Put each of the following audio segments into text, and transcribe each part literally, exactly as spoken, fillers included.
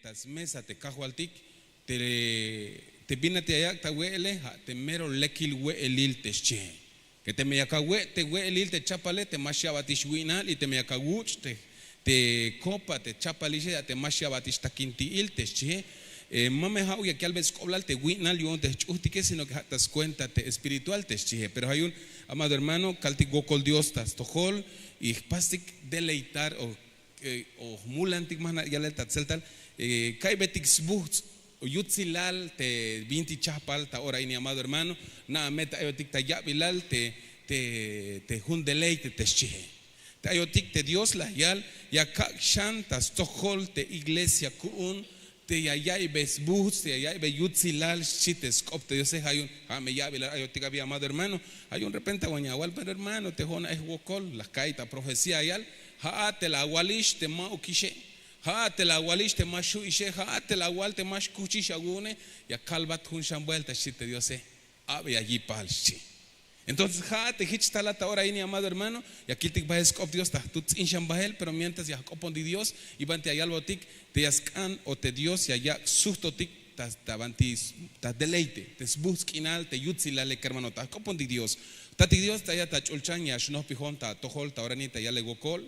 Ta smesa te kajwaltik, te bin a te ya yak' ta we'ele ha' te mero lekil we'elil te xchihe. Ke teme yak awe' te we'elil te chapale te ma xyabatix wi'nal y teme yak awuch' te kopa te chapalixe ha' te ma xyabatix takinti'il te xchihe. Ma me ha'uk yak yalbey sk'oblal te wi'nal yu'un te jch'uhtike sino ke ha' ta skuenta te espiritual te xchihe pero ha yu'un, amado hermano, kaltik wokol dios ta stojol y jpastik deleitar o jmulantik ma jna' yalel ta tzeltal. Ka'iybetik sbuhts' o yutsilal te bintik chahpal ta ora ini amado hermano. Na'a me ta ayotik ta ya'bilal te jun deleite te xchihe. Te ayotik te dios la yal, ya kak' xan ta stojol te iglesia ku'un te ya ya'iybey sbuhts' te ya ya'iybey yutsilal xchi te sk'op te diose ha yu'un ha me ya'bilal ayotik abi amado hermano. Ha yu'un repente awan ya awal pero hermano te ho'on ay jwokol la ka'iy ta profecía yal. Ha'at te la awalix te ma'ukixe. Ha'at te la awalix te ma xhu'ixe ha'at te la awal te ma xkuhchix awu'une. Ya kalbat jun xan buelta xchi te diose. Abi ayipal xchi. Entonces ha'at te hich talat ta ora ini amado hermano, ya kiltik bahel sk'op dios ta jtut tz'in xan bahel pero mientras ya jk'opontik dios y banti ya yalbotik te ya sk'an o te dios ya yak' suhtotik ta banti ta deleite te sbuhts' k'inal te yutsilale kermanotak jk'opontik dios. Tatik dios ta ya ta ch'ulchan ya xnohpijom ta atojol ta ora ini ta yalel wokol.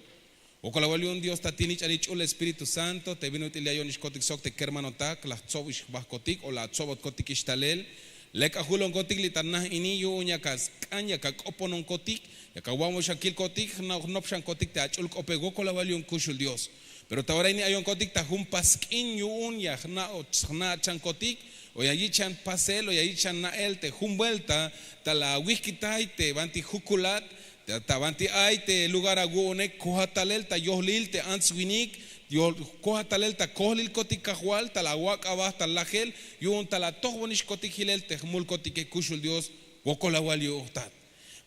Wokol awal yu'un dios ta ti' nich'an ich'ul espíritu santo te bin ut'il ya yo'nixkotik sok te kermanotak la jtsobix jbahkotik o la atsobotkotikix talel. Lek ajulonkotik li' ta nah ini yu'un yak ask'an yak ak'opononkotik, yak awa'moxan kilkotik jna' jnopxankotik te ach'ul k'ope wokol awal yu'un kuxul dios. Pero ta ora ini ayonkotik ta jun pas k'in yu'un ya jna'chankotik o ya yich' xan pasel o ya yich' xan na'el te jun buelta ta la awihkitay te banti jukulat, ta banti ay te lugar awu'une kohat talel ta yohlil te ants-winik, kohat talel ta kohlilkotik kajwal ta la awak' aba ta lajel yu'un ta la atojbonixkotik hilel te jmulkotike kuxul dios. Wokol awal yu'un jtat.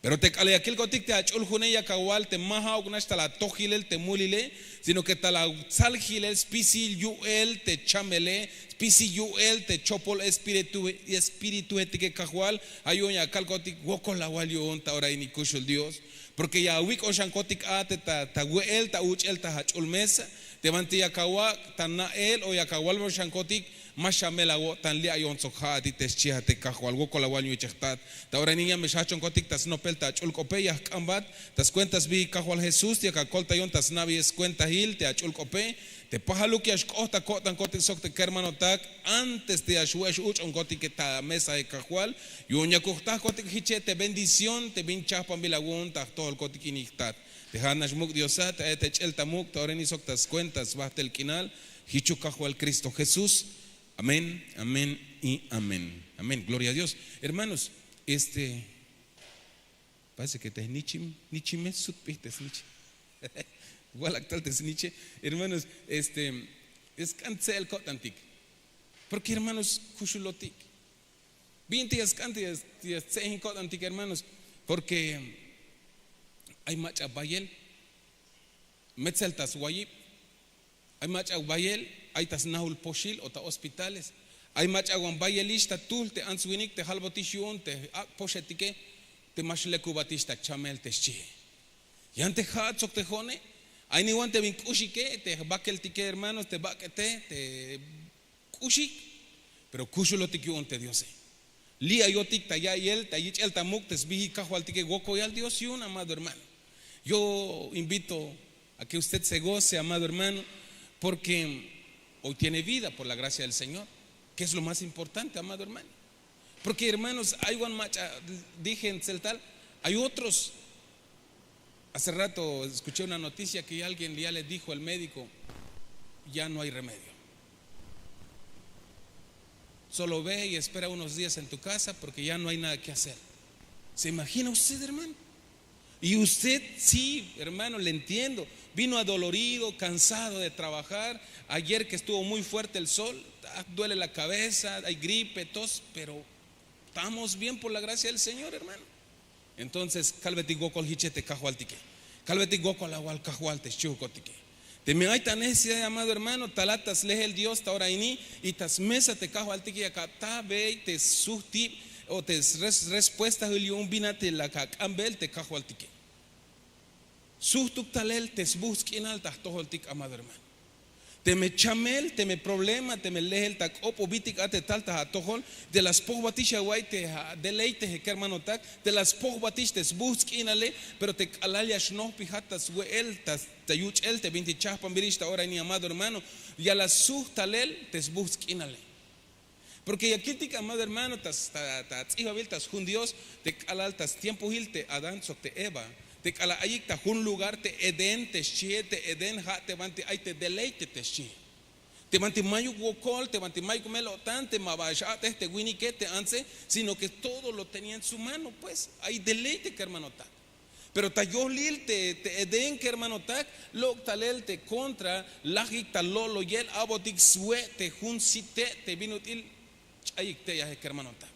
Pero te k'alal ya kilkotik te ach'ul june yak awal te ma ha'uk nax ta la atoj hilel te mulile, sino ke ta la atsal hilel spisil yu'el te chamele, spisil yu'el te chopol espirituhetike kajwal. Ha yu'un ya akalkotik wokol awal yu'un ta ora ini kuxul dios. Porke ya awik'on xankotik a te ta we'el ta uch'el ta ach'ul mesa, te banti yak awak' ta na'el o yak awalboxankotik, ma xamel awo'tan li' ayon sok ha'atik te xchihat te kajwal wokol awal yu'un ichej jtat. Ta ora ini ya me xhahchonkotik ta snopel ta ach'ul k'ope ya jk'ambat ta skuenta sbihik kajwal jesús yak akoltayon ta sna'beyel skuentahil te ach'ul k'ope. Te pajaluk ya xk'oht ta ko'tankotik sok te kermanotak antes te ya xwe'ex uch'onkotike ta mesahe kajwal, yu'un ya kujtahkotik hiche te bendición te bin chahpanbil awu'un ta jtojolkotik ini jtat. Te ha nax muk' diosat te ay te ch'el ta muk' ta ora ini sok ta skuenta sbahtel k'inal. Hichuk kajwal kristo jesús. Amén, amén y amén. Amén gloria a dios. Hermanos, este parece ke te nichime sutp'ij te sniche. Walak tal te sniche. Hermanos, este, sk'an tse'el ko'tantik. Porke hermanos, kuxulotik. Bin te ya sk'an te ya stse'ejin ko'tantik hermanos. Porke ay mach'a bayel, metzel ta swayib. Ay mach'a bayel ay ta snahul poxil o ta hospitales. Ay mach'a wan bayelix ta tuhl te ants-winik te halbotix yu'un te ak' poxetike, te ma xlekubatix ta chamel te xchihe. Yan te ha'at sok te ho'one. Ay niwan te bin k'uxike te jbakeltike hermanos te bak'ete te k'uxik. Pero kuxulotik yu'un te diose. Li' ayotik ta ya'iyel ta yich'el ta muk' te sbihik kajwaltike wokoyal dios yu'un amado hermano. Yo invito a ke usted se goce amado hermano, porke hoy tiene vida por la gracia del señor, ke es lo más importante amado hermano. Porke hermanos ay wan mach'a dijen tseltal. Ay otros. Hace rato eskuché una noticia ke alguien ya le dijo el médiko, ya no hay remedio. Solo ve y espera unos días en tu kasa porke ya no hay nada ke hacer. Se imajina usted hermano? Y usted si hermano le entiendo, vino adolorido kansado de trabajar, ayer ke estuvo muy fuerte el sol, duele la kabeza, hay gripe tos pero estamos bien por la gracia del señor hermano. Entonces kalbetik wokol hiche te kajwaltike. Kalbetik wokol awal kajwal te xchihukotike. Teme ay ta necesidad llamado hermano talat ta slehel dios ta ora ini, y ta smesa te kajwaltike yak atabey te suhtib o te srespuestahil yu'un bin a te lak ak'ambel te kajwaltike. Suhtuk talel te sbuhts' k'inal ta jtojoltik amado hermano. Teme chamel, teme problema, teme lehel ta k'op o bitik a te tal ta atojol, te la spojbatix awa'iy te adeleite kermanotak, te la spojbatix te sbujts' k'inale. Pero te k'alal ya xnojpijat ta swe'el, ta yuch'el te bintik chajpanbilix ta ora ini, amado hermano, ya la sujt talel te sbujts' k'inale. Porke ya kiltik, amado hermano, ta tz'ijbabil ta sjun dios, te k'alal ta stiempohil te adán sok te eva, te k'alal ayik ta jun lugar te edén te xchihe. Te edén ha te banti ay te deleite te xchihe, te banti mayuk wokol, te banti mayuk mel-o'tan, te ma ba xa'tej te winike te antze, sino ke todo lo tenía en su mano. Pues ay deleite kermanotak. Pero ta yohlil te edén kermanotak, lok' talel te kontra, lajik ta lo'loyel, a'botik swe' te jun site' te bin ut'il ch'ayik te'yaje kermanotak.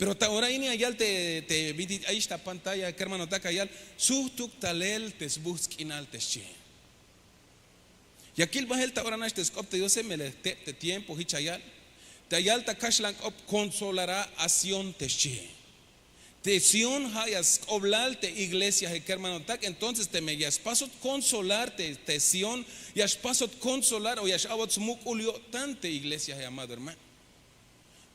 Pero ta ora ini ya yal te bintik ayix ta pantalla kermanotak, ya yal sujtuk talel te sbujts' k'inal te xchihe. Ya kil bahel ta ora nax te sk'op te diose, melel jteb te tiempo hich ya yal. Te ya yal ta kaxlan k'op, konsolará a sión te xchihe. Te sión ha ya sk'oblal te iglesiahe kermanotak. Entonces teme ya spasot konsolar te sión, ya spasot konsolar o ya x'a'bot smuk'ul yo'tan te iglesiahe, amado hermano.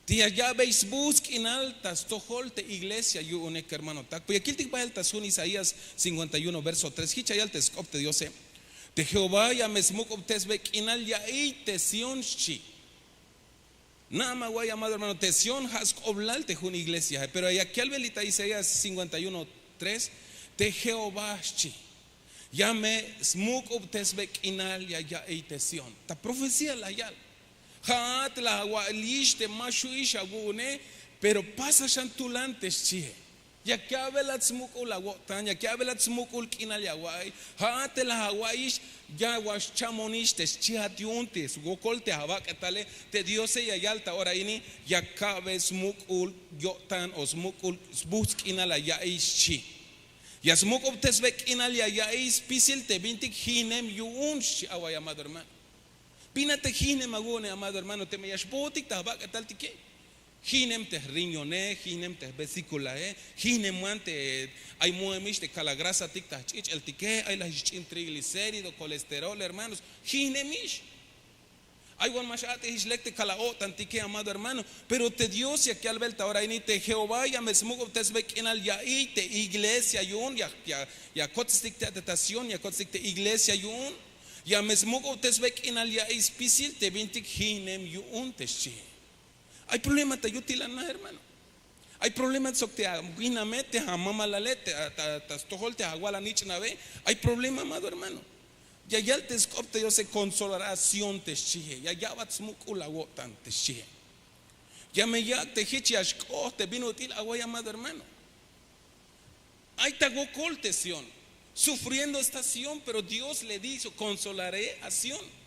Te ya ya'bey sbujts' k'inal ta stojol te iglesia yu'une kermanotak. Pero ya kiltik bahel ta sjun isaías cincuenta y uno verso tres, hich ya yal te sk'op te diose. Te jehová ya me smuk'ubtesbe k'inal ya'iy te sión xchi. Na'a ma awa'iy, amado hermano, te sión ha sk'oblal te jun iglesiahe. Pero ya yalbe li' ta isaías cincuenta y uno tres, te jehová xchi, ya me smuk'ubtesbe k'inal ya ya'iy te sión. Ta profecía la yal. Ha'at la awa'iyix te ma xju'ix awu'une, pero pasa xan tulan te xchihe. Yak ya'belat smuk'ul awo'tan, yak ya'belat smuk'ul k'inal ya awa'iy. Ha'at te la awa'iyix, ya wax chamonix te xchihat yu'un te swokol te abak'etale. Te diose ya yal ta ora ini, yak ka'be smuk'ul yo'tan o smuk'ul sbujts' k'inal la ya'iy xchi. Ya smuk'ubtesbe k'inal ya ya'iy spisil te bintik jihnem yu'un xchi awa'iy, amado hermano. Bin a te jihnem awu'une, amado hermano, teme ya xbootik ta abak'etaltike. Jihnem te jriñone, jihnem te jvesíkulahe, jihnem wan te ay mo'emix te kalagrasatik ta jch'ich'eltike, ay la jix ch'in triglicérido, kolesterol, hermanos. Jihnemix. Ay wan ma x'a'tejix lek te kala-o'tantike, amado hermano. Pero te dios yak yalbel ta ora ini, te jehová ya me smuk'ubtesbe k'inal ya'iy te iglesia yu'un. Ya kotsestik te atetación, ya kotsestik te iglesia yu'un. Ya me smuk'ubtesbe k'inal ya'iy spisil te bintik jihnem yu'un te xchi. Ay problema ta yutilan nahe, hermano. Ay problema sok te awihname, te amamalale, ta stojol te awal anich'nabe. Ay problema, amado hermano. Ya yal te sk'op te diose, konsolará a sión te xchihe. Ya ya'bat smuk'ul awo'tan te xchihe. Ya me yak' te hich ya xk'oht te bin ut'il awa'iy, amado hermano. Ay ta wokol te sión, sufriendo esta sión, pero dios le dijo, konsolaré a sión.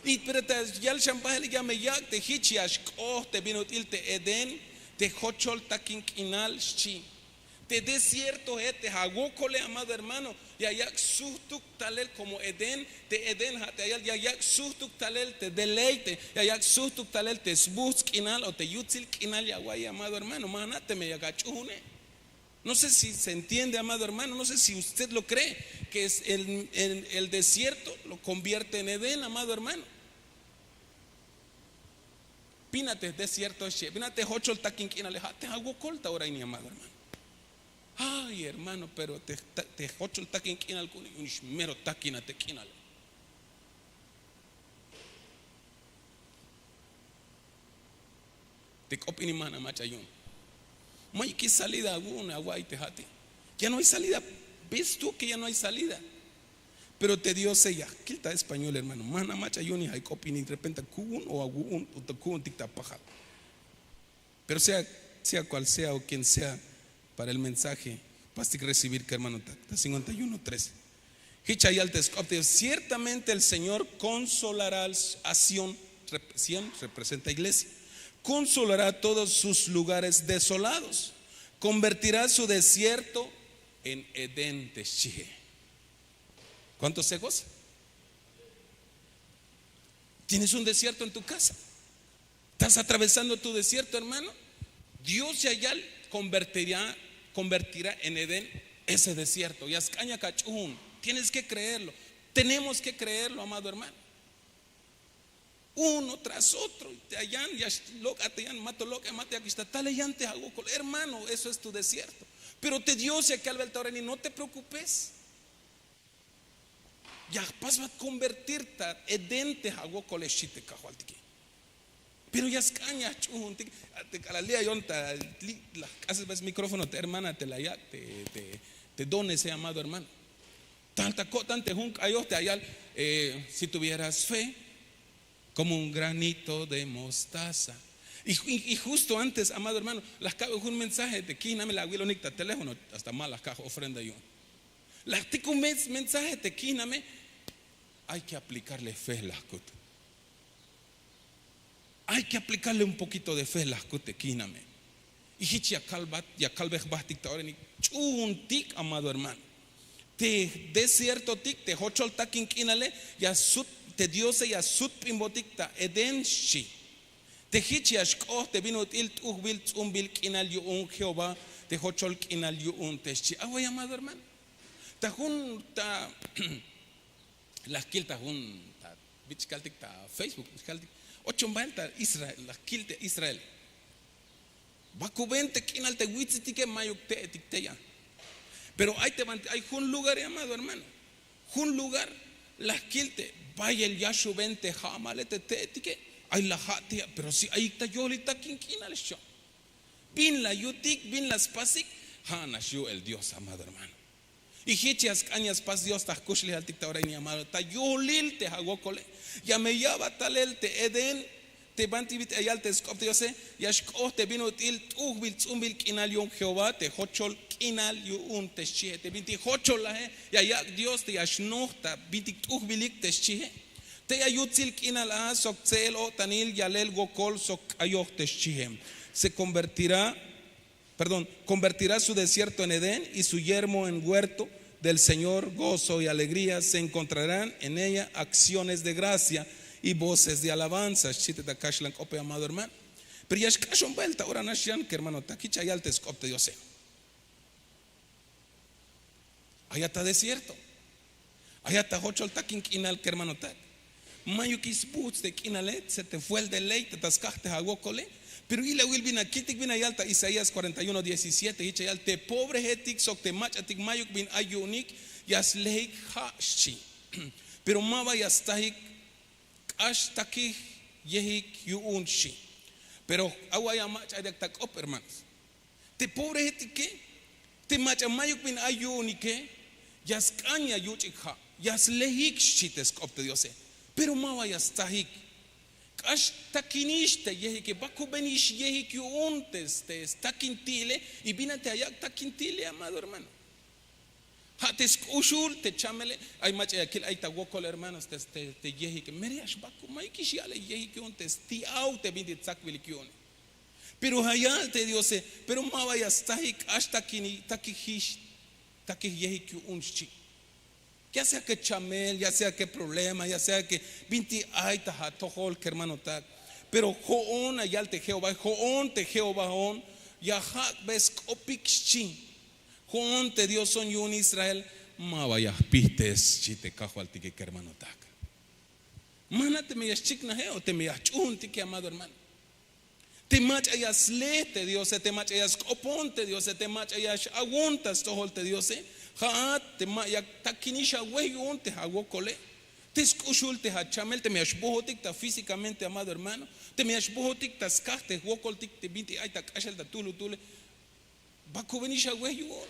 Y pero ta yal xan bahel, ya me yak' te hich ya xk'oht te bin ut'il te edén, te jochol takin k'inal xchi. Te desiertohe, te awokole, amado hermano, ya yak' sujtuk talel komo edén. Te edén ha te ayal, ya yak' sujtuk talel te deleite, ya yak' sujtuk talel te sbujts' k'inal o te yutsil k'inal ya awa'iy, amado hermano. Ma ana' teme yak ach'uhune. No sé si se entiende, amado hermano, no sé si usted lo cree, que es el desierto lo convierte en edén, amado hermano. Bin a te desierto xchi, bin a te jochol takin k'inale. Ha te awokol ta ora ini, amado hermano. Ay hermano, pero te jochol takin k'inal ku'un yu'unix mero takin a te k'inale. Te k'op ini ma ana' mach'a yu'un. Mayukix salida awu'un awa'iy te ha'ate. Ya no hay salida. Ves tú ke ya no hay salida. Pero te diose, ya kil ta español, hermano, ma ana' mach'a yu'un ya ay k'op ini, repente ku'un o awu'un o ta ku'untik ta pajal. Pero sea, sea cual sea o quien sea para el mensaje, pastik recibir kermanotak ta cincuenta y uno tres. Hich ya yal te sk'op te dios, ciertamente el señor konsolará a sión. Sión representa iglesia. Konsolará todos sus lugares desolados, konvertirá su desierto en edén te xchihe. Kuánto se goza? Tienes un desierto en tu kasa. Estás atravesando tu desierto, hermano. Dios ya yal, konvertirá en edén ese desierto. Ya sk'an yak ach'uhun. Tienes ke kreerlo. Tenemos ke kreerlo, amado hermano. Uno tras otro, te ayan ya lok'a te yan mato lok'a mato ya kixta tale yan te awokol hermano, eso es tu desierto. Pero te dios ya kalbel ta orani no te preokupes. Ya pasbat konvertir ta edente awokol ex xi te kajwaltike. Pero ya sk'an ya ch'uhuntik. Te k'alal li' ayon ta li' la k'asesbes mikrófono te hermana te la yak' te dones llamado hermano. Tal ta ko'tan te jun k'ayoj te ayal, si tuvieras fe komo un granito de mostaza. Y justo antes amado hermano, la jka'be jun mensaje te kihname la awilonik ta teléfono, hasta ma la jka'j ofrenda yu'un. La jtik un mes mensaje te kihname. Hay ke aplikarle fe la jkut. Hay ke aplikarle un pokito de fe la jkut te kihname. Y jich ya kalbat ya kalbej bahtik ta oranik. Ch'uhuntik amado hermano, te desiertotik te jochol takin k'inale, ya sut te diose ya sutp'inbotik ta edén xchi. Te jich ya xk'oht te bin ut'il t'ujbil tz'umbil k'inal yu'un jehová, te jochol k'inal yu'un te xchi awa llamado hermano. Ta jun ta la jkil ta jun ta bit xkaltik ta facebook xkaltik, ochon bahel ta israel la jkil te israel. Bakuben te k'inal te witzitike mayuk te'etik teya. Pero ay te banti ay jun lugar llamado hermano, jun lugar la jkil te bayel yaxuben te ja'male te te'etike. Ay la ja' teya pero si ayik ta yohlil takin k'inal xcho. Bin la yutik bin la spasik. Ja' nax yu'el dios amado hermano. Y jich ya sk'an ya spas dios ta jkuxlejaltik ta ora ini amado ta yohlil te awokole. Ya me ya'bat talel te edén. Te banti bit ya yal te sk'op te diose, ya xk'oht te bin ut'il t'ujbil tz'umbil k'inal yu'un jehová te jochol k'inal yu'un te xchihe te bintik jocholahe. Ya yak' dios te ya xnoj ta bintik t'ujbilik te xchihe. Te ya yutsil k'inal a sok tse'el-o'tanil yalel wokol sok k'ayoj te xchihe. Se konvertirá perdón, konvertirá su desierto en edén y su yermo en huerto del señor. Gozo y alegría se enkontrarán en ella, akciones de gracia y voces de alabanza xchi te ta kaxlan k'ope amado hermano. Pero ya xk'axon bahel ta ora nax yan kermano ta kich ayal te sk'op te diose. Ayat ta desierto, ayat ta jochol takin k'inal kermanotak. Mayukix sbuhts te k'inale se te fuel de ley te ta skaj te awokole. Pero ilawil bin akiltik bin ayal ta isaías kuarenta y uno diecisiete hich ayal te pobrehetik sok te mach'atik mayuk bin ay yu'unik, ya slehik ja' xchi. Pero ma ba ya stsajik k'ax takij yehik yu'un xchi. Pero away amach'a yak ta k'op hermanos. Te pobrehetike, te mach'a mayuk bin ay yu'unike, ya sk'an ya yuch'ik ja', ya slehik xchi te sk'op te diose. Pero ma ba ya stsajik. K'ax takinix te yehike bakubenix yehik yu'un te stakin ti'ile. Y bin a te ayak' takin ti'ile amado hermano. Ja' te sk'uxul te chamele. Ay mach'a ya kil ay ta wokol hermanos te yehike mero ya xbakub mayukix ya'le yehik yu'un te sti'aw te bintik tsakbilik yu'une. Pero ja' yal te diose. Pero ma ba ya stsajik k'ax takijix takij yehik yu'un xchi. Ya sea ke chamel ya sea ke problema ya sea ke bintik ay ta atojol kermanotak. Pero jo'on ya yal te jehovae jo'on te jehovaon ya jak'be sk'opik xchi. Jo'on te dioson yu'un israel ma ba ya jpijtes xchi te kajwaltike kermanotak. Mana teme ya xchiknaje o teme ya jch'uhuntike amado hermano. Te mach'a ya sle te diose te mach'a ya sk'opon te diose te mach'a ya x'awon ta stojol te diose. Ja'at te ma ya takinix awe yu'un te awokole, te sk'uxul te achamel teme ya xbohotik ta físikamente amado hermano, teme ya xbohotik ta skaj te jwokoltik te bintik ay ta k'axel ta tuhlutuhle. Bakubenix awe yu'un.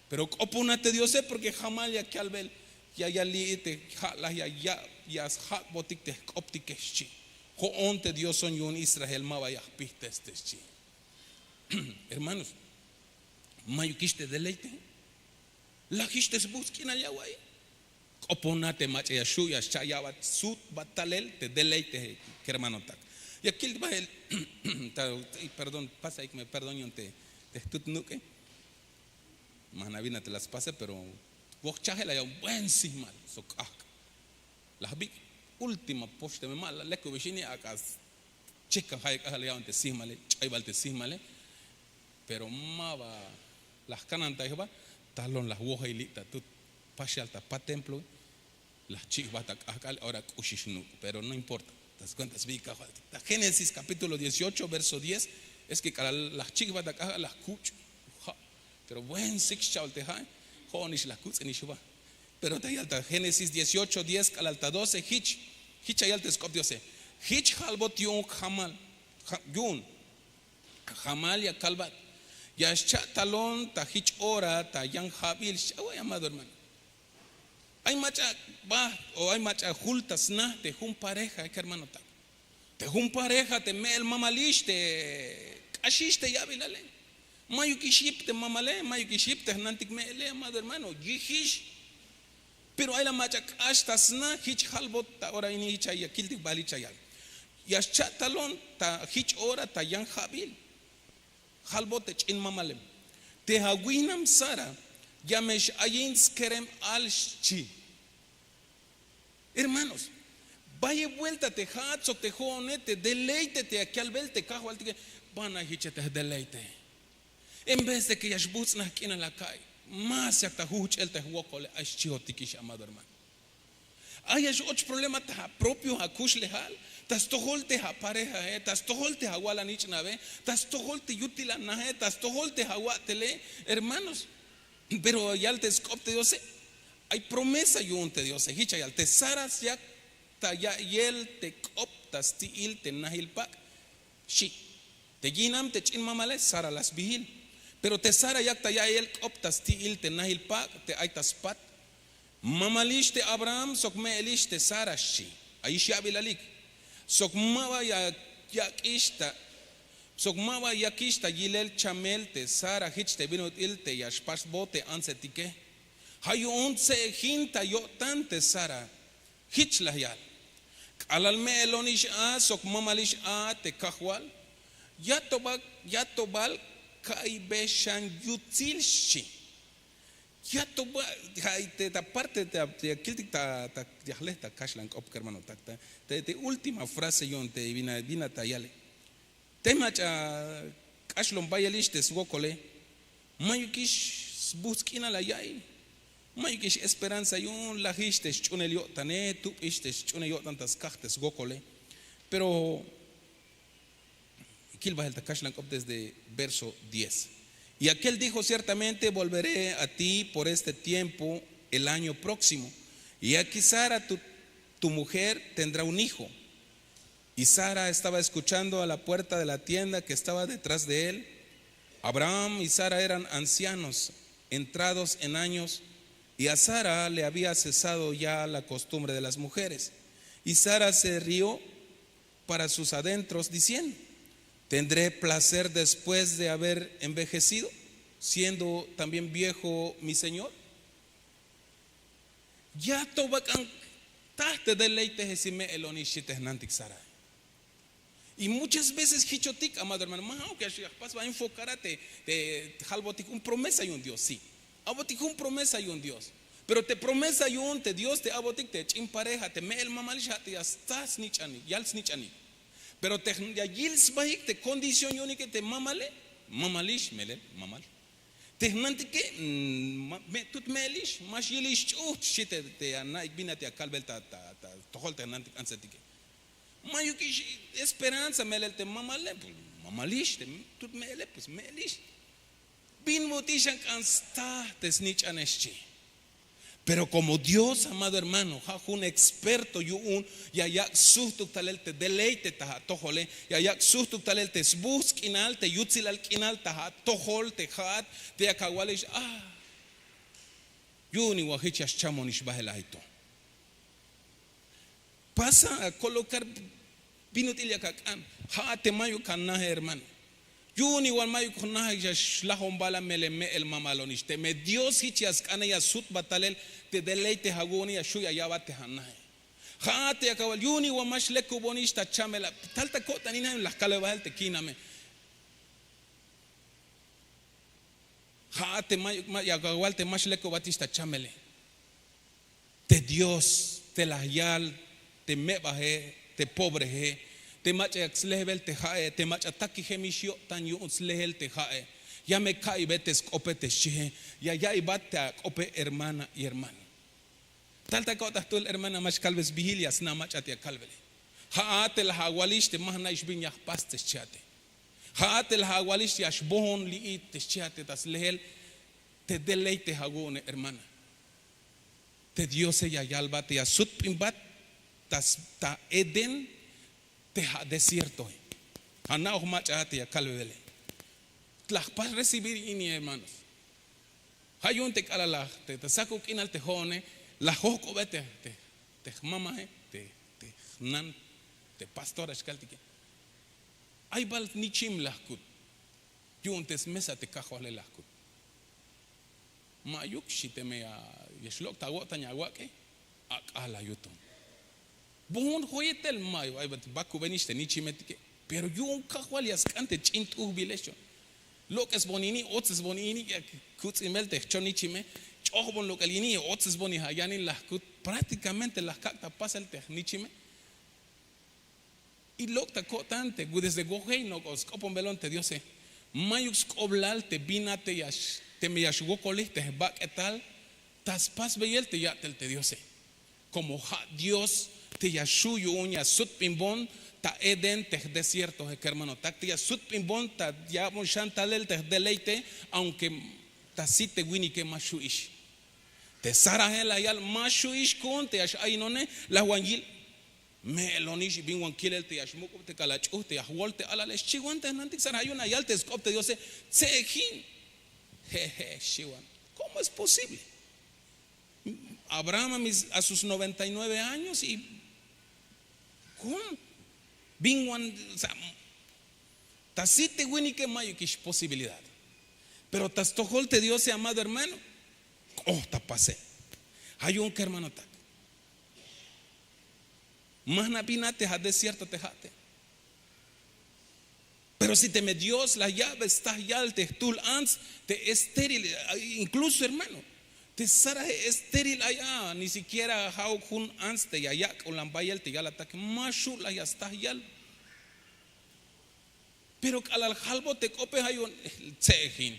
Pero k'opona te diose porke jamal ya kalbel ya yal li'i te ja' laj ya ya' ya sjak'botik te jk'optike xchi. Jo'on te dioson yu'un israel ma ba ya jpijtes te xchi. Hermanos, mayukix te deleite. Lajix te sbuhts k'inal ya awa'iy. K'opona te mach'a ya xhu' ya xcha' ya'bat sutbat talel te deleite. Kermanotak, ya kil bahel. Perdón, pasa ik me perdón yu'un te jtut nuk'e. Mana bin a te la spase pero wojchajel aya un buen sihmal sok k'ahk'. La jbik' última poxteme ma la lekubix ini ak'a schik kan jayeb k'ajal la ya'on te sihmale ch'aybal te sihmale. Pero ma ba la jkanantay jba. Talon la jwojey li' ta tut paxal ta pa templo. La jchi' jba ta k'ahk'al ora k'uxix nuk' pero no importa. Ta skuenta sbi kajwaltik ta génesis kapítulo dieciocho verso diez. Es ke k'alal laj chikbat ak'aja' laj kuch' ja'. Pero buen sik xcha'ol te ja'. Jo'onix laj kutz'inix jba. Pero ta yal ta génesis dieciocho diez k'alal ta doce jich. Jich ayal te sk'op diose. Jich jalbot yu'un jamal. Yu'un jamal ya kalbat. Ya xcha'talon ta jich ora ta yan jabil xch'away amado hermano. Ay mach'a bajt o ay mach'a jul ta sna te jun pareja kermanotak. Te jun pareja te me'el mamalix te k'axix te yabilale. Mayukix yip te mamale, mayukix yip te jnantik me'ele amado hermano yijix. Pero ay la mach'a k'ax ta sna jich jalbot ta ora ini jich ay ya kiltik bal jich ayal. Ya xcha'talon ta jich ora ta yan jabil. Jalbot te ch'in mamalem. Te awihnam sara ya me x'ayin skerem al xchi. Hermanos, bayeb buelta te ja'at sok te jo'one te deleite te ya kalbel te kajwaltike. Bana jiche te deleite. En vez de ke ya xbuts'naj k'inal aka'iy, más yak ta juhch'el te jwokole ay xchihotikix amado hermano. Ay ya x'och problema ta apropio akuxlejal, ta stojol te aparejae, ta stojol te awal anich'nabe, ta stojol te yutil anaje, ta stojol te awa'tele. Hermanos, pero yal te sk'op te diose. Ay promesa yu'un te diose jich ayal te sara yak ta ya'iyel te k'op ta sti'il te nahil pak'. Xchi. Te yinam te ch'in mamale sara la sbihil. Pero te sara yak ta ya'iyel k'op ta sti'il te nahil pak' te ay ta spat. Mamalix te abraham sok me'elix te sara xchi. Ayix ya'bilalik. Sok ma ba ya yak'ix ta sok ma ba yakix ta yilel chamel te sara jich te bin ut'il te ya xpaxbot te antsetike. Ja' yu'un tse'ejin ta yo'tan te sara. Jich la yal. K'alal me'elonix a sok mamalix a te kajwal, ya to bal ka'iybe xan yutsil xchi. Ya to bal ja' te ta parte te ya kiltik ta ya jle ta kaxlan k'op kermanotak. Te última frase yu'un te bin a ta yale. Te mach'a k'axlon bayelix te swokole, mayukix sbuhts' k'inal aya'iy. Mayukix esperanza yu'un lajix te sch'unel yo'tane, tubix te sch'unel yo'tan ta skaj te swokole. Pero kil bahel ta kaxlan k'op desde verso diez. Y aquel dijo ciertamente volveré a ti por este tiempo el año próximo, y aquí sara tu mujer tendrá un hijo. Y sara estaba escuchando a la puerta de la tienda que estaba detrás de él. Abraham y sara eran ancianos, entrados en años, y a sara le había cesado ya la costumbre de las mujeres. Y sara se rió para sus adentros diciendo: tendré placer después de haber envejecido, siendo también viejo mi señor. Ya to bak'an taj te deleiteje si me'elonix xchi te jnantik sara. Y muchas veces jichotik amado hermano ma ja'uk ya xpasba enfokara te jalbotik un promesa yu'un dios si. A'botik jun promesa yu'un dios. Pero te promesa yu'un te dios te a'botik te ch'in pareja te me'el mamalix ja' te ya sta snich'anik yal snich'anik. Pero te ya yil sbahik te kondición yu'unike te mamale, mamalix melel mamal. Te jnantike, tut me'elix ma xyilix ch'uht xchi te ya na'ik bin a te ya kalbel ta tojol te jnantik antsetike. Mayukix esperanza melel te mamale, mamalix te tut me'ele pues me'elix. Bin mut'ix xan k'an sta te snich'ane xchi. Pero komo dios amado hermano ja' jun experto yu'un, ya yak' sujtuk talel te deleite ta atojole, ya yak' sujtuk talel te sbuhts' k'inal te yutsilal k'inal ta atojol te ja'at, te yak awalix a, yu'un iwa jich ya xchamonix bahel ay to. Pasa a kolokar bin ut'il yak ak'an. Ja'at te mayuk anaje hermano. Yu'un iwan mayuk jnaje ya xlajon bala mele me'el mamalonix teme dios jich ya sk'ane ya sutbat talel te deleite awu'une ya xu' ya ya'bat te anaje. Ja'at te yak awal yu'un iwan ma xlekubonix ta chamela. Tal ta ko'taninaje laj kalbe bahel te ki'name. Ja'at te mayuk ma yak awal te ma xlekubatix ta chamele. Te dios te laj yal te me'baje, te pobreje, te mach'a yak slehbel te ja'e te mach'a takijemix yo'tan yu'un slehel te ja'e, ya me ka'ibe te sk'ope te xchihe, ya ya'ibat te ak'ope hermana y hermano. Tal ta ko'ta jtuhl hermana ma xkalbe sbihil ya sna mach'a te ya kalbele. Ja'at te laj awalix te ma jna'ix bin ya jpas te xchiate. Ja'at te laj awalix ya xbohon li'i te xchiate ta slehel te deleite awu'une hermana. Te diose ya yalbat te ya sutp'inbat ta edén te ja' desiertoe. Ja' na'oj mach'a a te ya kalbebele. La jpas recibir ini hermanos. Ja' yu'un te k'alal la te sakub k'inal te jo'one la jojk'obe te jmamae, te jnan, te pastora xkaltike. Ay bal nichim la jkut yu'un te smesa te kajwale la jkut. Ma'yuk xchi teme ya xlok' ta awo'tan ya awak'e. Ak'ala yuton. Bohon joyetel ma'yuk ay bat bakubenix te nichimetike. Pero yu'un kajwal ya sk'an te ch'in t'ujbile xchi. Lok'esbon ini, otsesbon ini ya kuts'inbel te jchon nichime. Ch'ojbon lok'el ini ya otsesbon ya ayan in la jkut. Práktikamente la jkak' ta pasel te jnichime. Y lok' ta ko'tan te desde wojey nok'o sk'oponbelon te diose. Mayuk sk'oblal te bin a te ya teme ya xwokolij te jbak'etal ta spasbeyel te ya'tel te diose. Komo ja' dios te ya xu' yu'un ya sutp'inbon ta edén te jdesiertoje kermanotak te ya sutp'inbon ta ya'bon xan talel te jdeleite. Aunke ta sit te winike ma xu' ix te saraje la yal ma xu' ix ku'un te ya x'ayinone. La wan yil me'elonix y bin wan kilel te ya xmuk'ub te k'alal ch'uj te ya jwol te alale xchiwan te jnantik saraje yu'un la yal te sk'op te diose. Tse'ejin jeje xchiwan. Komo es posible? Abraham a sus noventa y nueve años y komo bin wan ta sit te winike mayukix posibilidad. Pero ta stojol te diose amado hermano k'oht ta pase. Ja' yu'un kermanotak. Ma jna' bin a te ja' desierto te ja'te. Pero si teme dios la ya'be staj yal te jtuhl ants te estéril, inkluso hermano te saraje estéril ay a ni sikiera ja'uk jun ants te ya yak'ulan bayel te yalatak ma xu' la ya staj yal. Pero k'alal jalbot te k'ope ja' yu'un tse'ejin.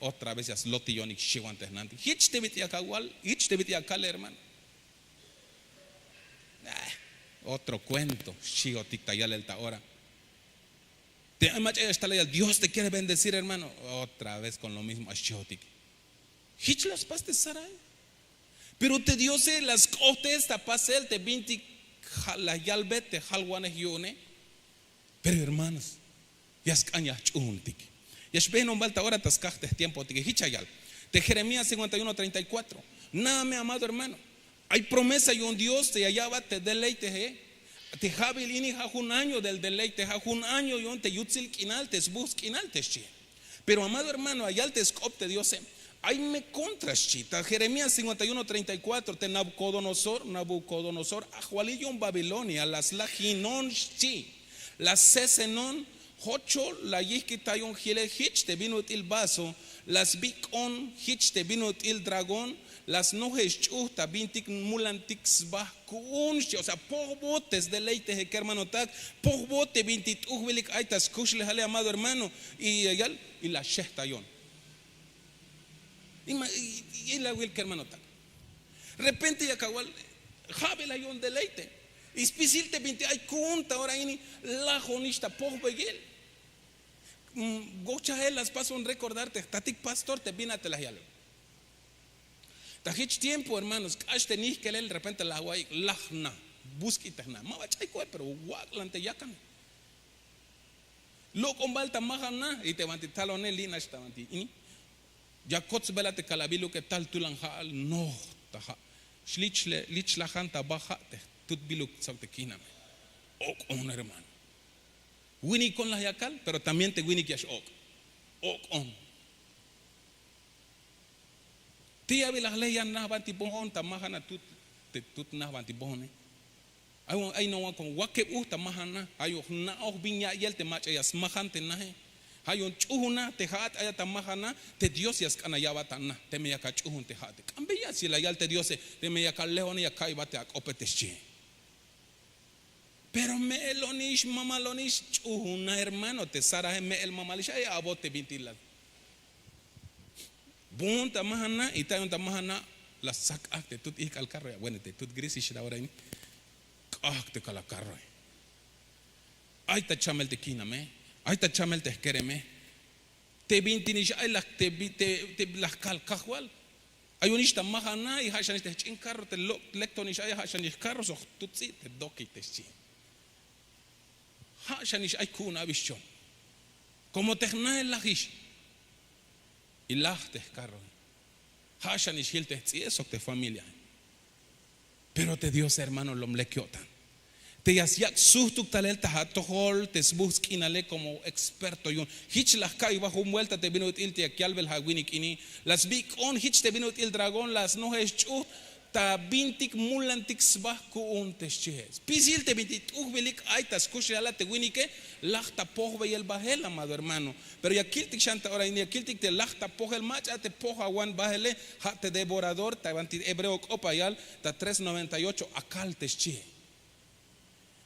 Otra vez ya slotiyonik xiwan te jnantik jich te bit'il ya kawal jich te bit'il ya kal hermano. Otro kuento xchijotik ta yalel ta ora. Te ay mach'a ya xtal la yal dios te kiere bendecir hermano. Otra vez kon lo mismo a xchijotik. Jich la spas te sarae. Pero te diose la sk'ohtes ta pasel te bintik la yalbe te jalwanej yu'une. Pero hermanos, ya sk'an ya jch'uhuntik. Ya xbehnon bal ta ora ta skaj te jtiempotike jich ya yal te jeremías cinkuenta y uno treinta y kuatro. Na'a me amado hermano, ay promesa yu'un dios te ya ya'bat te deleiteje. Te ja'bil ini ja' jun año del deleite ja' jun año yu'un te yutsil k'inal te sbuhts k'inal te xchi. Pero amado hermano ya yal te sk'op te diose. Ay me kontra xchi ta jeremías cinkuenta y uno treinta y kuatro te nabukodonosor nabukodonosor ajwalil yu'un babilonia la slajinon xchi. La sesenon jochol la yijkitayon jilel jich te bin ut'il vaso. La sbik'on jich te bin ut'il dragón. La snoje sch'uht ta bintik mulantik sba ku'un xchi o sea pojbot te sdeleiteje kermanotak. Pojbot te bintik t'ujbilik ay ta skuxlejale amado hermano. Y la xehtayon. Ilawil kermanotak repente ya kawal ja'bel ayon deleite. Y spisil te bintik ay ku'un ta ora ini lajonix ta pojbeyel. Gochajel la spason rekordar te jtatik pastor te bin a te la yalbe. Ta jich tiempo hermanos k'ax te nijkelel repente la awa'ik laj na. Busk'it te jna ma ba ch'ay ko'el pero wak'lan te yakan. Lok'on bal ta majan na y te banti talone li' nax ta banti ini. Ya kotsbela te kalabiluke tal tulan ja'al noj ta ja'. Xlich lajan ta ba ja' te jtutbiluk sok te kiname. Ok'on hermano. Winikon laj yakal pero también te winik ya x'ok'. Ok'on. Ti' abilaj ley ya najban ti bohon ta majana tut. Te tut najban ti bohone. Ay nowan kon wakeb uj ta majana. Ay oj na'oj bin ya'iyel te mach'a ya smajan te naje. Ay oj ch'ujun na te ja'at ayat ta majana. Te dios ya sk'an aya'bat ta na teme yak ach'ujun te ja'ate k'ambeya si la yal te diose. Teme yak alehone ya ka'iybat te ak'ope te xchihe. Pero me'elonix mamalonix ch'ujun na hermano te saraje me'el mamalix ay abot te bintik la. Bun ta majana y tayon ta majana. La sak aj te tut ijk'al karro ya bueno te tut gris ix ta ora ini. Ajk te kal a karroe. Ay ta chamel te kiname, ay ta chamel te jkereme. Te binti nix ay la te la kal kajwal. Ayonix ta majana y ja' xanix te jch'in karro te lok' lektonix ay ja' xanix karro sok jtutzi te doki te xchi. Ja' xanix ay ku'un abi xchon. Komo te jnae lajix y laj te jkarroe. Ja' xanix jil te jtz'i'e sok te jfamiliae. Pero te dios hermano lom lek yo'tan. Te ya syak' sujtuk talel ta atojol te sbuhts' k'inale komo experto yu'un. Jich la jka'iy ba jun buelta te bin ut'il te yak yalbel awinik ini. La sbik'on jich te bin ut'il dragón la snoje sch'uht ta bintik mulantik sba ku'un te xchihe. Spisil te bintik t'ujbilik ay ta skuxlejal a te winike. Laj ta pojbeyel bahel amado hermano. Pero ya kiltik xan ta ora ini ya kiltik te laj ta pojel mach'a te poj awan bahele. Ja' te devorador ta banti hebreo k'op ayal ta tres noventa y ocho akal te xchihe.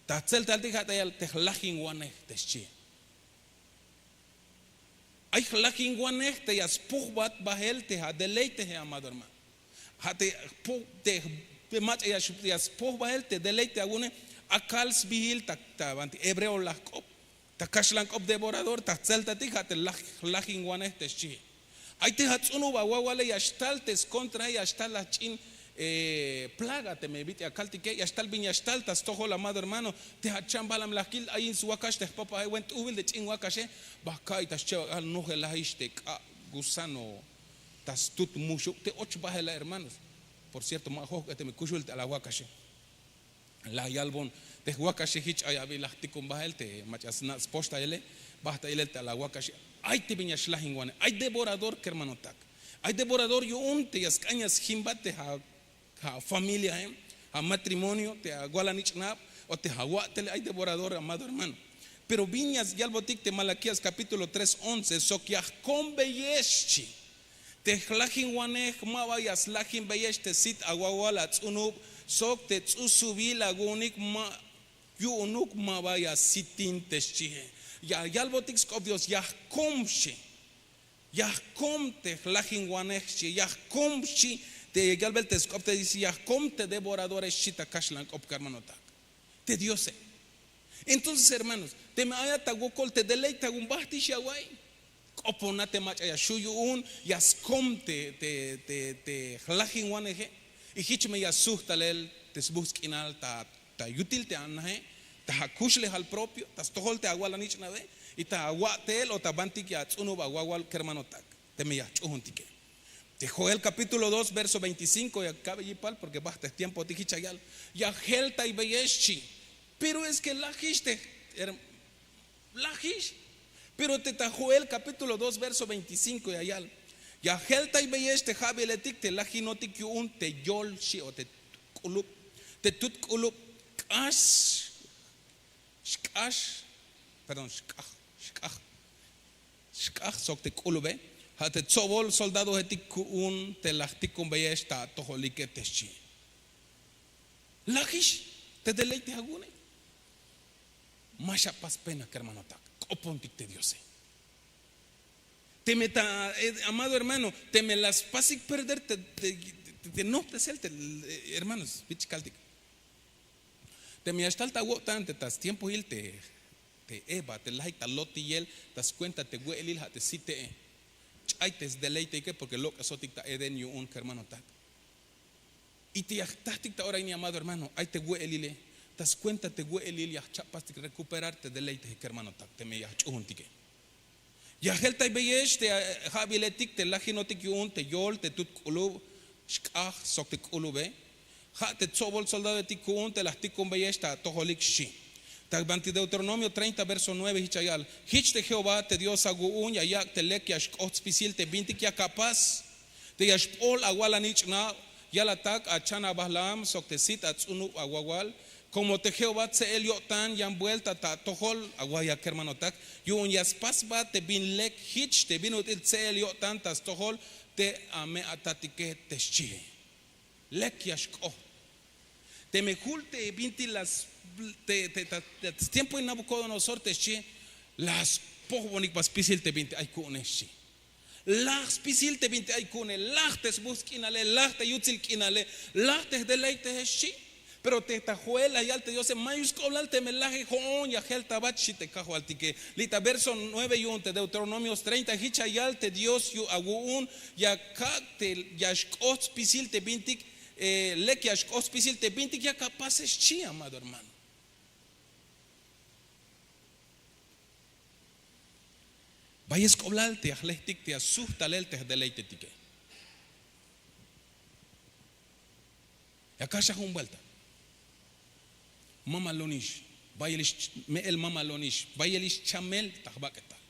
Ta jtzeltaltik ja' ta yal te jlajinwanej te xchihe. Ay jlajinwanej te ya spojbat bahel te adeleiteje amado hermano. Ja' te mach'a ya spojbahel te deleite awu'une. Akal sbihil ta banti hebreo laj k'op ta kaxlan k'op devorador ta jtzeltatik ja' te lajinwanej te xchihe. Ay te atz'unub awawale ya xtal te skontrae ya xtal la ch'in plaga teme bit'il akaltike ya xtal bin ya xtal ta stojol amado hermano. Te achambal am laj kil ayin swakax te jpapae wen t'ujbil te ch'in wakaxe. Ba ka'iy ta xchebak'al nojelajix te k'a' gusano ta stut muxub te och bahela hermanos. Por cierto ma' jojk'e teme kuxul te ala wakaxe. La yalbon te jwakaxe jich ay abi laj tikun bahel te mach'a sna' spoxtayele. Bahta ilel te ala wakaxe. Ay te bin ya xlajinwanej ay devorador kermanotak. Ay devorador yu'un te ya sk'an ya sjimbat te ja' familiae, ja' matrimonio te awalanich'nab o te ja' wa'tele ay devorador amado hermano. Pero bin ya yalbotik te malakías kapítulo tres once sok ya jkombeyex xchi. Te jlajinwanej ma ba ya slajinbeyex te sit awawal atz'unub sok te tz'usubil awu'unik ma yu'unuk ma ba ya sitin te xchihe. Ya yalbotik sk'op dios ya jkom xchi. Ya jkom te jlajinwanej xchi ya jkom xchi. Te yalbel te sk'op te dice ya jkom te devoradores xchi ta kaxlan k'op kermanotak te diose. Entonces hermanos, teme ayat ta wokol te deleite awun bahtix ya awa'iy. K'opona te mach'a ya xhu' yu'un ya skom te jlajinwaneje. Y jich me ya sujt talel te sbuhts' k'inal ta yutil te anahe, ta akuxlejal propio ta stojol te awalanich'nabe y ta awa'tel o ta bantik ya atz'unub awawal kermanotak. Teme ya jch'uhuntike te joel kapítulo dos verso veinticinko ya kabe yipal porke baht te jtiempotik jich ya yal. Ya jeltaybeyex xchi. Pero es ke lajix te lajix. Pero te ta joel kapítulo dos verso veinticinko ya yal. Ya jeltaybeyex te ja'biletik te lajinotik yu'un te yol xchi o te k'ulub te tut k'ulub k'ax xk'ax perdón xk'aj xk'aj xk'aj sok te k'ulube. Ja' te tsobol soldadoetik ku'un te la jtikonbeyex ta atojolike te xchi. Lajix te deleite awu'une. Ma xapas pena kermanotak. K'opontik te diose. Teme ta amado hermano teme la spasik perder te nohptesel te hermanos bich kaltik. Teme ya xtal ta awo'tan te ta stiempohil te eva te lajik ta lotiyel ta skuenta te we'elil ja' te site'e. Ch'ay te sdeleiteike porke lok'esotik ta edén yu'un kermanotak. Y te ya jtajtik ta ora ini amado hermano ay te we'elile ta skuenta te we'elil ya jcha'pastik rekuperar te deleiteje kermanotak teme ya jch'uhuntike. Ya jeltaybeyex te ja'biletik te lajinotik yu'un te yol te tut k'ulub xk'aj sok te k'ulube. Ja' te tsobol soldadoetik ku'un te la jtikonbeyex ta atojolik xchi. Ta banti deuteronomio treinta verso nueve jich ya yal jich te jehová te dios awu'un ya yak' te lek ya xk'oht spisil te bintik yak apas. Te ya xp'ol awalanich'nab yalatak achan abahlam sok te sit atz'unub awawal. Komo te jehová tse'el yo'tan yan buelta ta atojol awaya kermanotak yu'un ya spasbat te bin lek jich te bin ut'il tse'el yo'tan ta stojol te ame'atatike te xchihe. Lek ya xk'oht. Teme jul te binti la stiempohil nabukodonosor te xchihe la spojbonik ba spisil te binti ay ku'une xchi. Laj spisil te binti ay ku'une laj te sbuhts' k'inale laj te yutsil k'inale laj te jdeleyteje xchi. Pero te ta jo'el la yal te diose, mayuk sk'oblal teme laje jo'on ya jeltabat xchi te kajwaltike. Li' ta verso nueve yu'un te Deuteronomios treinta, jich ya yal te dios yu'un awu'un, ya kak' te ya xk'oht spisil te bintik, lek ya xk'oht spisil te bintik yak apase xchi, amado hermano. Bayel sk'oblal te ya jlejtik te ya sujt talel te jdeleytetike. Ya kax a jun buelta. Mamalonix, bayelix me'el mamalonix, bayelix chamel ta jbak'etal.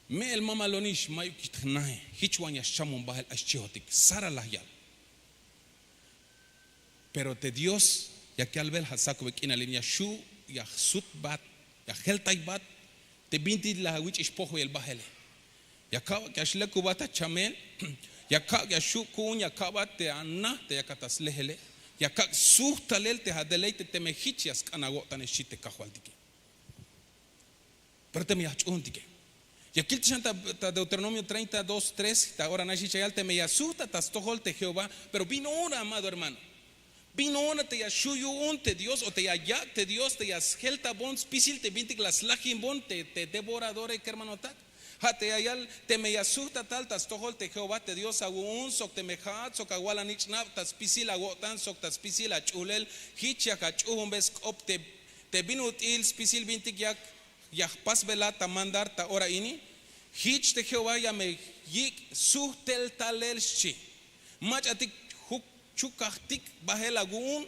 Me'el mamalonix, mayuk jnahe, jich wan ya xchamon bahel a xchihotik, sara la yal. Pero te dios yak yalbel ja' sakube k'inal in ya xu' ya jsutbat, ya jeltaybat te bintik la awich'ix pojbeyel bahele. Ya ka'bak ya xlekubat a chamel, ya ka'bak ya xu' ku'un ya ka'bat te anaj te yakat a slejele, ya ka'bak sujt talel te adeleyte teme jich ya sk'an awo'tane xchi te kajwaltike. Pero teme ya jch'uhuntike, ya kiltik xan ta deuteronomio treinta dos tres, ta ora nax jich ya yal teme ya sujtat ta stojol te jehová. Pero bin ora, amado hermano, bin ora te ya xu' yu'un te dios o te ya yak' te dios te ya sjeltabon spisil te bintik la slajinbon te devoradore kermanotak. Ja' te ya yal teme ya sujtat tal ta stojol te jehová te dios awu'un sok teme ja'at sok awal anich'nab ta spisil awo'tan sok ta spisil ach'uhlel, jich yak ach'uhunbe sk'op te bin ut'il spisil bintik yak ya jpasbelat ta mandar ta ora ini. Jich te jehová ya me yik' sujtel talel xchi. Mach'atik chukajtik bahel awu'un.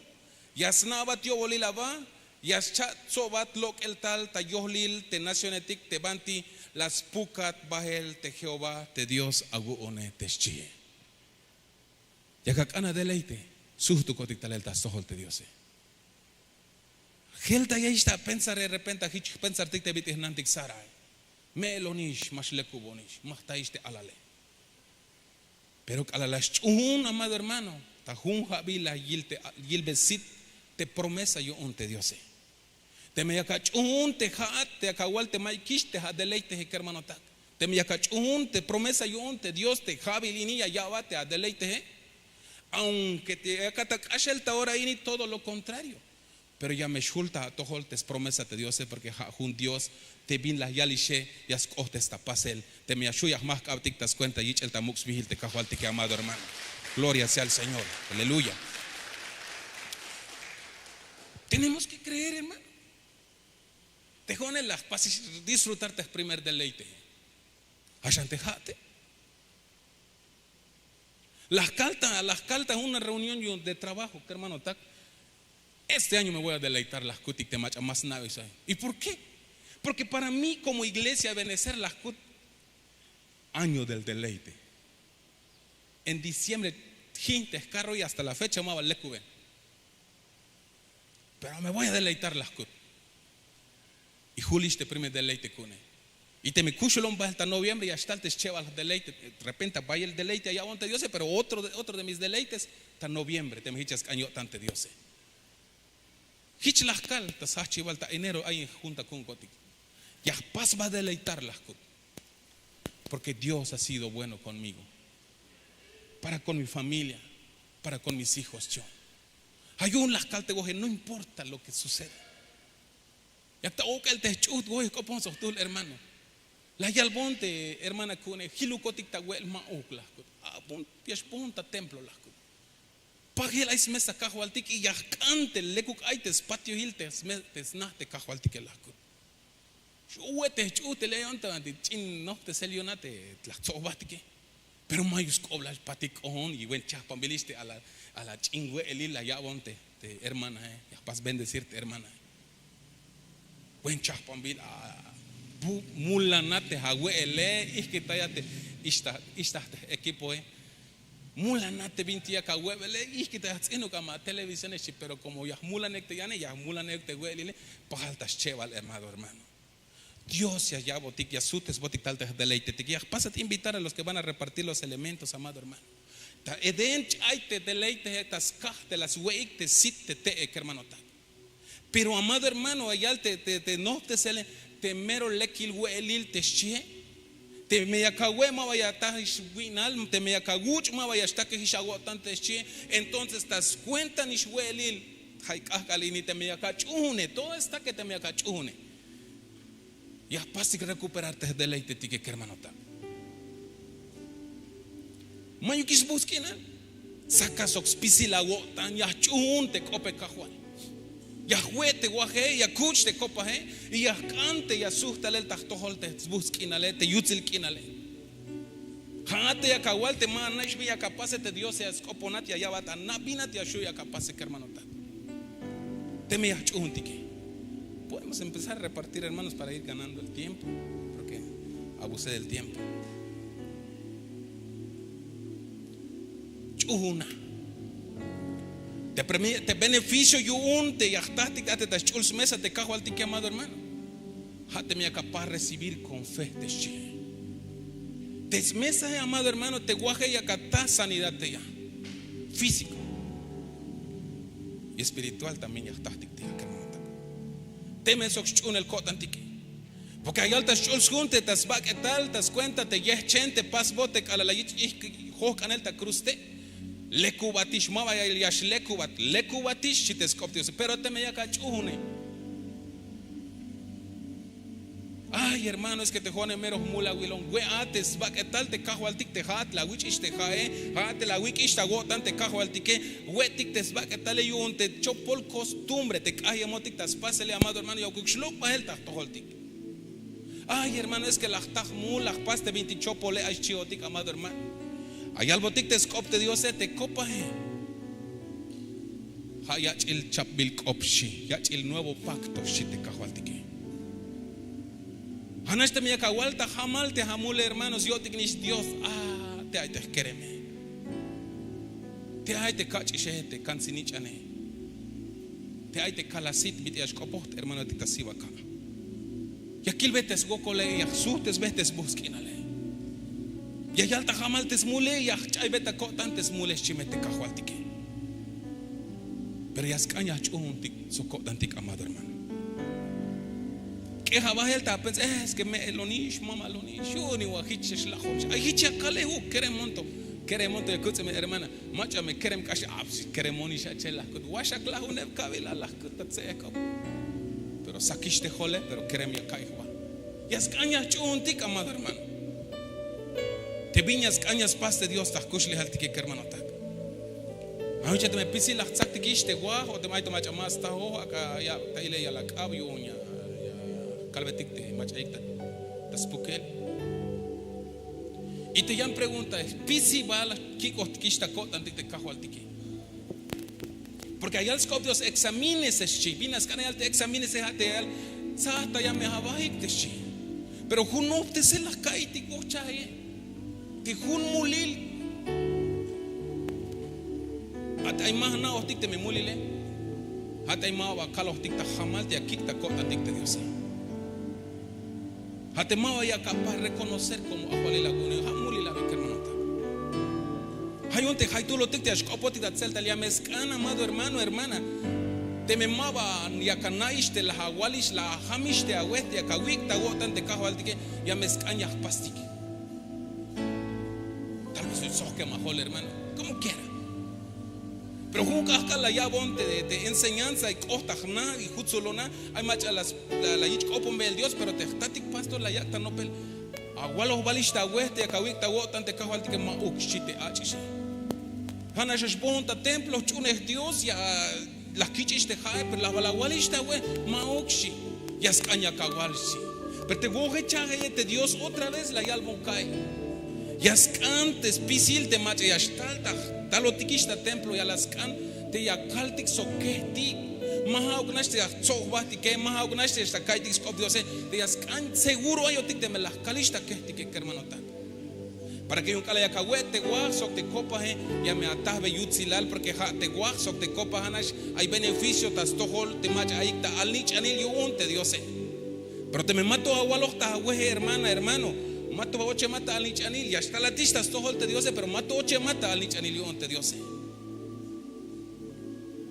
Ya sna'bat yo'bolil aba, ya scha'tso'bat lok'el tal ta yohlil te nacionetik te banti la spukat bahel te jehová te dios awu'une te xchie. Yak ak'an adeleyte sujtukotik talel ta stojol te diose. Jeltayix ta apensare repente jich jpensartik te bit'il jnantik sara. Me'elonix ma xlekubonix ma jtayix te alale. Pero k'alal la sch'uhun amado hermano, ta jun ja'bil la yilbe sit te promesa yu'un te diose. Teme yak ach'uhun te ja'at te yak awal te mayukix te adeleyteje kermanotak, teme yak ach'uhun te promesa yu'un te dios te ja'bil ini ya ya'bat te adeleyteje. Aunke te yakat ak'axel ta ora ini todo lo kontrario. Pero ya me xjul ta atojol te spromesa te diose porke ja' jun dios te bin la yalixe ya sk'ohtes ta pasel. Teme ya xu' ya jmajk'abtik ta skuenta yich'el ta muk' sbihil te kajwaltike amado hermano. Gloria sea al señor. Aleluya. Tenemos ke kreer hermano. Te jo'one la jpas disfrutar te jprimer deleite. Axan te ja'te. La jkal ta la jkal ta jun reunión de trabajo kermanotak. Este año me voy a deleitar la jkutik te mach'a ma sna'bey sabe. Y por ke? Porke para mí komo iglesia benecer la jkut año del deleite. En diciembre jin te jkarro y hasta la fecha ma ba lekuben. Pero me voy a deleitar la jkut. Y julix te primer deleite ku'une. Y teme kuxulon bahel ta noviembre ya xtal te schebal deleite. Repente bayel deleite ya ya'bon te diose pero otro de mis deleites ta noviembre teme jich ya sk'an yo'tan te diose. Jich la jkal ta sjahchibal ta enero ay in jun ta ku'unkotik. Ya jpas ba deleitar la jkut. Porke dios ha sido bueno konmigo, para kon mi familia, para kon mis hijos cho. Ha yu'un la jkal te woje no importa lo ke sucede. Yak ta ok'el te jch'uht woje jk'opon sok jtuhl hermano. La yalbon te hermana ku'une jilukotik ta we'el ma'uk la jkut. Abon ya xbohon ta templo la jkut. Pajel ay smesa kajwaltik y ya jk'an te lekuk ay te spatiohil te sna te kajwaltike la jkut. X'uwe te jch'uht te le' yo'on te ch'in nojptesel yu'un a te la jtsobjbatike. Pero mayuk sk'oblal patik k'ohon y buen chahpanbilix te a la ch'in we'elil la ya'bon te hermanae. Ya jpas bendecir te hermanae. Buen chahpanbil a. Mulanat te awe'ele. Ijkitaya te ixtaj te equipoe. Mulanat te bintik yak awe'ele ijkitaya jtz'inuk ama televisione xchi pero komo ya jmulaneuk te yane ya jmulaneuk te we'elile. Pajal ta schebal hermano hermano. Dios ya ya'botik ya sutesbotik tal te jdeleitetike ya jpasat invitar a los ke van a repartir los elementos amado hermano. Ta edén ch'ay te deleiteje ta skaj te la swe'ik te sit te te'e kermanotak. Pero amado hermano ya yal te nojptesele te mero lekil we'elil te xchihe. Teme yak awe' ma ba ya atajix wi'nal, teme yak awuch' ma ba ya xtakejix awo'tan te xchi. Entonces ta skuenta nix we'elil, ja' k'ajk'al ini teme yak ach'uhune, todo esta ke teme yak ach'uhune, ya jpastik rekuperar te jdeleitetike kermanotak. Mayukix sbuhts' k'inal. Saka sok spisil awo'tan, ya jch'uhun te k'ope kajwal, ya jwe' te waje, ya kuch' te kopaje, y ya jk'an te ya sujt' talel ta jtojol te sbuhts' k'inale, te yutsil k'inale. Ja'at te yak awal te ma ana'ix bin yak apase, te diose ya sk'oponat, ya ya'bat ana' binat ya xu' yak apase kermanotak. Teme ya jch'uhuntike, podemos empezar a repartir, hermanos, para ir ganando el tiempo, porque abusé del tiempo. Ch'uhuna. Te beneficio yu'un te ya jtajtik a te ta sch'ul smesa te kajwaltike, amado hermano, ja' teme yak apas recibir con fe te xchi. Te smesae, amado hermano, te waje yak ataj sanidad te ya físico y espiritual también ya jtajtik te ya kermanotak. Teme sok sch'uhunel ko'tantike. Porke ya yal ta sch'ul sjun te ta sbak'etal ta skuenta te yehchen te pasbot te k'alal la yich' ijk'ik jojk'anel ta kruz te', lekubatix, ma ba ya xlekubat, lekubatix xchi te sk'op te diose. Pero teme yak ach'uhune, ay hermano, es ke te jo'one mero jmul awilon. We'at te sbak'etal te kajwaltik te ja'at la awich'ix te ja'e, ja'at te la awik'ix ta awo'tan te kajwaltike. We'tik te sbak'etale yu'un te chopol kostumbre te k'aybemotik ta spasele, amado hermano, ya ukuk xlok' bahel ta jtojoltik. Ay hermano, es ke la jta jmul, la jpas te bintik chopole, ay xchihotik, amado hermano. Ay yalbotik te sk'op te diose te kopae, ja' yach'il chapbil k'op xchi, yach'il nuevo pacto xchi te kajwaltike. Ja'nax teme yak awal ta jamal te jamule, hermanos, yo'tik nix dios. A, te ay te jkereme, te ay te kach'ixe, te kantsinich'ane, te ay te kalasit, bit'il ya xk'opoj te hermanotik ta sibaka. Ya kilbe te swokole, ya jsujtesbe te sbuhts' k'inale. Ya yal ta jamal te smule, ya jch'aybe ta ko'tan te smule xchi me te kajwaltike. Pero ya sk'an ya jch'uhuntik sok ko'tantik, amado hermano. K'eja bahel ta apens, es ke me'elonix, mamalonix, yu'un in wa jich xlajonix, ay jich ya kalej uk kerem monto. Kerem monto ya kuts'in me hermana. Mach'a me kerem k'ax, a, pues keremonix achel la jkut, waxak lajuneb kabil a la jkut ta tse'ej k'op. Pero sakix te jole, pero kerem ya ka'iy jba. Ya sk'an ya jch'uhuntik, amado hermano. Te bin ya sk'an ya spas te dios ta jkuxlejaltike kermanotak. Ay uche teme pisil la jtsaktikix te waj o teme ay te mach'a ma stajoj, ak'a ya ta ilel ya la k'ab yu'un ya kalbetik te mach'ayik ta spukel. Y te yan pregunta, pisil ba la kik'ojtikix ta ko'tantik te kajwaltike. Porke ayal sk'op dios examínese xchi. Bin la sk'an ayal te examínese, ja' te ayal tsajtaya me abahik te xchi. Pero jun noptesel la ka'iytik wokchaye te jun mulil. Ja' te ay ma jna'ojtik teme mulile, ja' te ay ma ba kalojtik ta jamal te ya kik' ta ko'tantik te diose. Ja' te ma ba yak apaj reconocer komo ajwalil awu'une, ja' mulil abi kermanotak. Ja' yu'un te jaytulotik te ya xk'opotik ta tseltal, ya me sk'an, amado hermano, hermana. Teme ma ba yak ana'ix te la awalix, la ajamix te awe te yak awik' ta awo'tan te kajwaltike, ya me sk'an ya jpastik. Tal vez soy tzojkem ajol, hermano, como quiera. Pero jun k'ajk'al la ya'bon te enseñanza y k'ot ta jna' y jutsulona, ay mach'a la yich' k'oponbel dios, pero te jtatik pastor la yak' ta nopel. Awalojbalix ta awe te yak awik' ta awo'tan te kajwaltike, ma'uk xchi te ach'ixe. Ja' nax ya xbohon ta templo, jch'unej dios, ya la jkich'ix te ja'e, pero la awalix ta awe, ma'uk xchi. Ya sk'an yak awal xchi. Pero te wojechaje te dios otra vez la yalbon ka'iy. Ya sk'an te spisil te mach'a ya xtal ta jtalotikix ta templo, ya la sk'an te ya kaltik sok kejtik. Ma ja'uk nax te ya jtso' jbahtike, ma ja'uk nax te ya xtal ka'iytik sk'op diose. Te ya sk'an seguro ayotik teme la jkalix ta kejtike kermanotak. Para ke yu'un k'alal yak awe' te waj sok te kopaje, ya me atajbe yutsilal, porke ja' te waj sok te kopa ja' nax ay beneficio ta stojol te mach'a ayik ta alnich'anil yu'un te diose. Pero teme ma to awaloj ta aweje, hermana, hermano, ma to ba ochemat ta alnich'anil. Ya xtalatix ta stojol te diose, pero ma to ochemat ta alnich'anil yu'un te diose.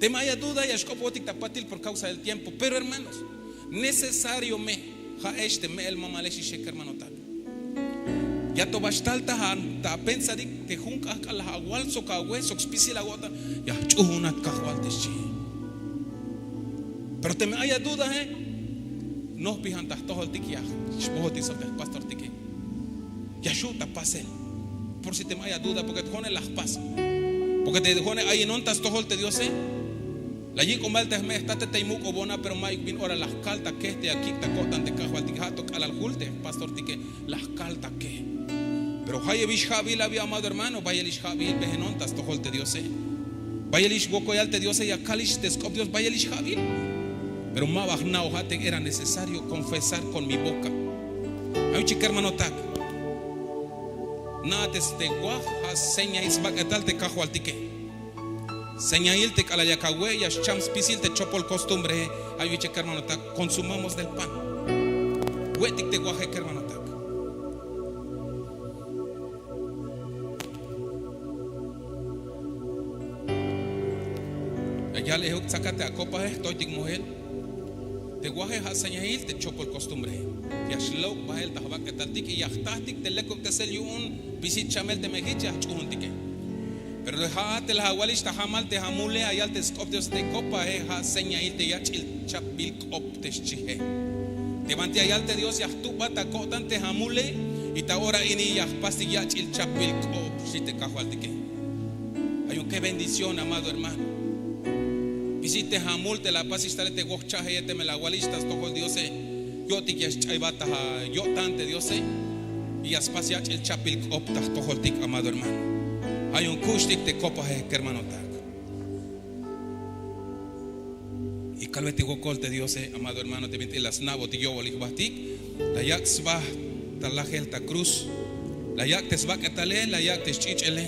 Teme ay aduda, ya xk'opojotik ta patil por causa del tiempo. Pero hermanos, necesario me ja'ex te me'el mamalexixe kermanotak. Ya to ba xtal ta apensarik te jun k'ahk'al laj awal sok awe sok spisil awo'tan, ya jch'uhunat Kajwal te xchi. Pero teme ay adudahe, nojpijan ta jtojoltik ya xbohotik sok te jpastortike. Ya xu' ta pasel. Por si teme ay aduda, porque te jo'one la jpas. Porque te jo'one ayinon ta stojol te Diose. La yik'on bael te jme' jtate tey muk'ubon a, pero ma'yuk bin ora la jkaltakej te ya kik' ta ko'tan te Kajwaltike, ja' to k'alal jul te jpastortike la jkaltakej. Pero jayeb ix ja'bil abi, amado hermano, bayel ix ja'bil bejenon ta stojol te Diose. Bayel ix wokol yal te Diose, ya kal ix te sk'op Dios, bayel ix ja'bil. Pero ma ba jna'oj a te era necesario confesar con mi boca. Ay uchi kermanotak. Na'a te waj ja' señail sbak'etal te Kajwaltike. Señail te k'alal yak awe' ya xcham spisil te chopol costumbre. Ay uchi kermanotak, consumamos del pan. We'tik te waje kermanotak. Ya yal ejuk, tsakat te akopaje, jtoytik mojel. Te waje ja' señail te chopol costumbre. Ya xlok' bael ta jbak'etaltik y ya jtajtik te lekubtesel yu'un spisil chamel teme jich ya jch'uhuntike. Pero ja'at te la awal ix ta jamal te jamule, ya yal te sk'op Dios te kopaje ja' señail te yach'il chapbil k'op te xchije. Te banti ya yal te Dios ya jtubat ta ko'tan te jamule, y ta ora ini ya jpastik yach'il chapbil k'op, xchi te Kajwaltike. Ay un qué bendición, amado hermano. Spisil te jamul te la apas ix talel te woj cha'jeye teme la awal ix ta stojol Diose. Yo'tik ya xch'aybat ta yo'tan te Diose. Y ya spas yach'il chapbil k'op ta jtojoltik, amado hermano. Ay un kuxtik te kopaje kermanotak. Y kalbetik wokol te Diose, amado hermano, te bintik la sna'botik yo'bolik jbahtik. La yak' sba ta lajel ta cruz. La yak' te sbak'etale, la yak' te sch'ich'ele.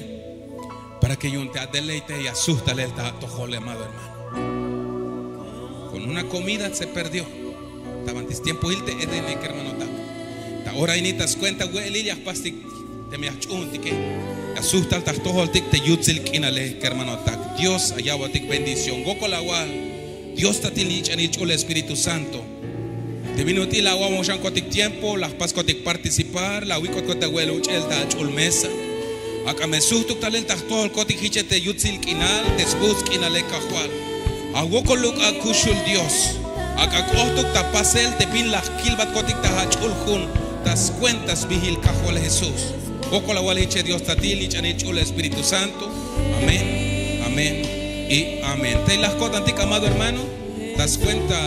Para que yu'un te adeleite ya suht talel ta atojole, amado hermano. Con una comida se perdió. Ta banti stiempohil te Edene kermanotak. Ta ora ini ta scuenta we'elil ya jpastik teme ya jch'uhuntike. Ya suht tal ta jtojoltik te yutsil k'inale kermanotak. Dios ya ya'botik bendición. Wokol awal. Dios tatil, yich'anil, ch'ul Espíritu Santo. Te bin ut'il la awal xan kotik tiempo, la jpas kotik participar, la awik'ot kotik ta we'el uch'el ta ach'ul mesa. Ak'a me suhtuk talel ta jtojol kotik jiche te yutsil k'inal, te sbuts k'inale Kajwal. Awokol uk'a kuxul Dios. Ak'a k'ohtuk ta pasel te bin la jkilbat kotik ta ach'ul jun ta scuenta sbihil Kajwal Jesús. Wokol awal jiche Dios tatil, yich'anil, ch'ul Espíritu Santo. Amén, amén y amén. Tey la jko'tantik, amado hermano, ta scuenta